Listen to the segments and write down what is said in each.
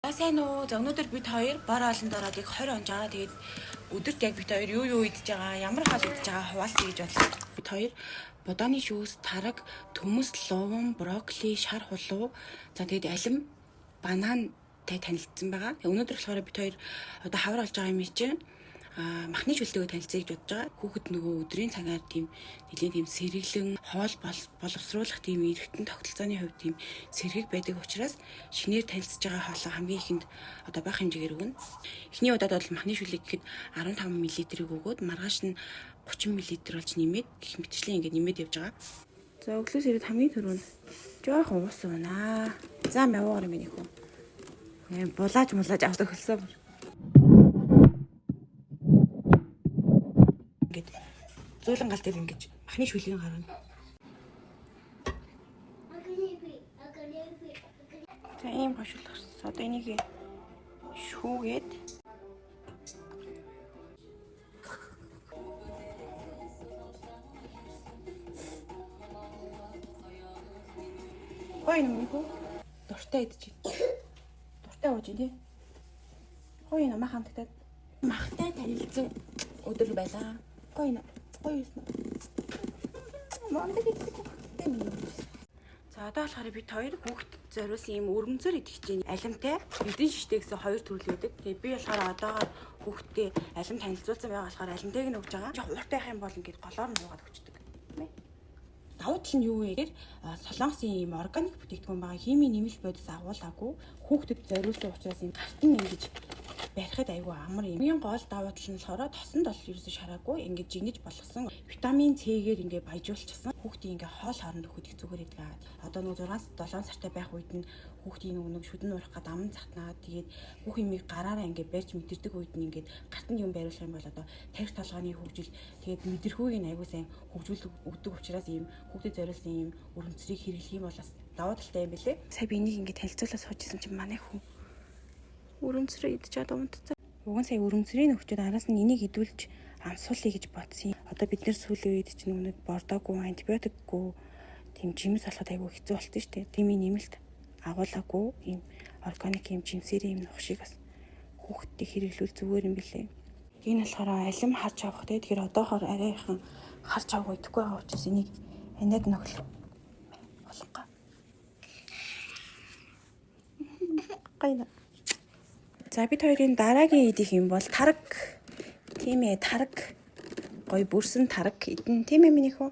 За сайн уу. За өнөөдөр бид хоёр бар хоолнд ороод яг 20 онж байгаа. Тэгээд өдөрт яг бид хоёр юу юу идэж байгаа, ямар хоол идэж байгаа хуваалцъя гэж бодлоо. Бид хоёр будооны шүүс, тараг, төмөс, луван, брокколи, шар хулуу. За тэгээд алим, банантай танилцсан байгаа. Тэгээд өнөөдөр болохоор бид хоёр одоо хавар олж байгаа юм чинь махны шүлтэйгээ танилцъя гэж бодож байгаа. Хүүхэд нөгөө өдрийн цагаар тийм нэлийн тийм сэргэлэн хоол боловсруулах тийм эргэтэн тогтолцооны хувьд тийм сэрхэг байдаг учраас шинээр танилцж байгаа хоолоо хамгийн ихэнд одоо бага хэмжээгээр өгнө. Эхний удаад бол махны шүлэг гэхэд 15 мл-ийг өгөөд маргааш нь 30 мл болж нэмээд гэх мэтчлэн ингээд нэмээд явж байгаа. За өглөөс ирээд хамгийн түрүүнд жоохон ус уунаа. За мявуугаар миний хүү. Булааж мулааж авдаг хөлсөө. Ингээд зуулан гал дээр ингэж махны шүлгийг гаргана. За ийм гошил гарсан. Одоо энийг шүүгээд гоё юм хүү. Дуртай идэж. Дуртай ууж тий. Гоё юм мах хамтдаа. Махтай танилцсан өдөр байлаа. Гоё юм. Гоё юм. Мондөг идэх хэрэгтэй юм. За одоо болохоор бид хоёр хүүхдэд зориулсан ийм өргөнцөр идэх гэж байна. Алимтай эдэн шиштэй гэсэн хоёр төрөл байдаг. Тэгээ би болохоор одоогоор хүүхдтэй алим танилцуулсан байгаа болохоор алимтайг нь өгж байгаа. Жох ууртай байх юм бол ингээд голоор нь уугаад өгчдөг. Тийм ээ. Давуу тал нь юу вэ гэхээр Солонгосын ийм органик бүтээгдэхүүн байгаа. Химийн нэмэлт бодис агуулаагүй. Хүүхдэд зориулсан учраас ийм гарт нь ингэж барихад айгүй амар юм. Хамгийн гол давуу тал нь болохоор тосонд бол ерөөсөө шараагүй ингэж жигнэж болгосон. Витамин С-гээр ингээ баяжуулчихсан. Хүүхдийн ингээ хоол хооронд өгөхөд их зүгээр байдаг. Одоо нөгөө 6 7 сартай байх үед нь хүүхдийн нөгөө нэг шүдэн уурах гад аман цахнаа. Тэгээд бүх юмыг гараараа ингээ барьж мэдэрдэг үед нь ингээд гартанд юм бариулах юм бол одоо тарих толгойн хөгжил тэгээд мэдрэхүйг нь айгүй сайн хөгжүүлдэг өгдөг учраас ийм хүүхдэд зориулсан ийм өрөмцрийг хэрэглэх юм бол бас давуу талтай юм билэ. Сая би энийг ингээ танилцуулаад сууж исэн чинь манай хүн өрөмцрөө идчихэд унтцаа. Уг нь сая өрөмцрийн өгчөөд араас нь энийг идүүлж амсуулъя гэж бодсон. Одоо бид нэр сүүлийн үед чинь нөгөө нэг бордоогүй, антибиотикгүй тийм жимс олоход айгүй хэцүү болтой шүү дээ. Тийм ийм нэмэлт агуулаагүй ийм органик ийм жимсэрийн ийм нух шиг бас хүүхдтэй хэрэглүүл зүгээр юм билэ. Энэ болохоор алим харж авах те. Тэгэхээр одоохоор арайхан харж авах идэхгүй байгаа учраас энийг аниад нөхлөх болохгүй. Гайна. За бид хоёрын дараагийн идэх юм бол тараг. Тийм ээ, тараг. Гой бүрсэн тараг идэн. Тийм ээ миний хүү.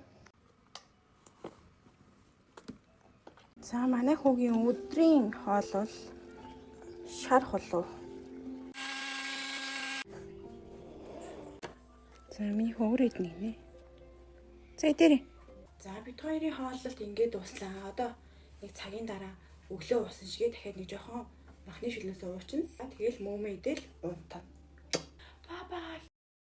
За манай хүүгийн өдрийн хоол бол шар хулуу. За миний хүү өөрөө идэнэ гинэ. За идээрэй. За бид хоёрын хооллолт ингээд дуслаа. Одоо нэг цагийн дараа өглөө усан шигээ дахиад нэг жоохон махны шүлнээс уучна. Тэгэл мөөмөө идэл унтана.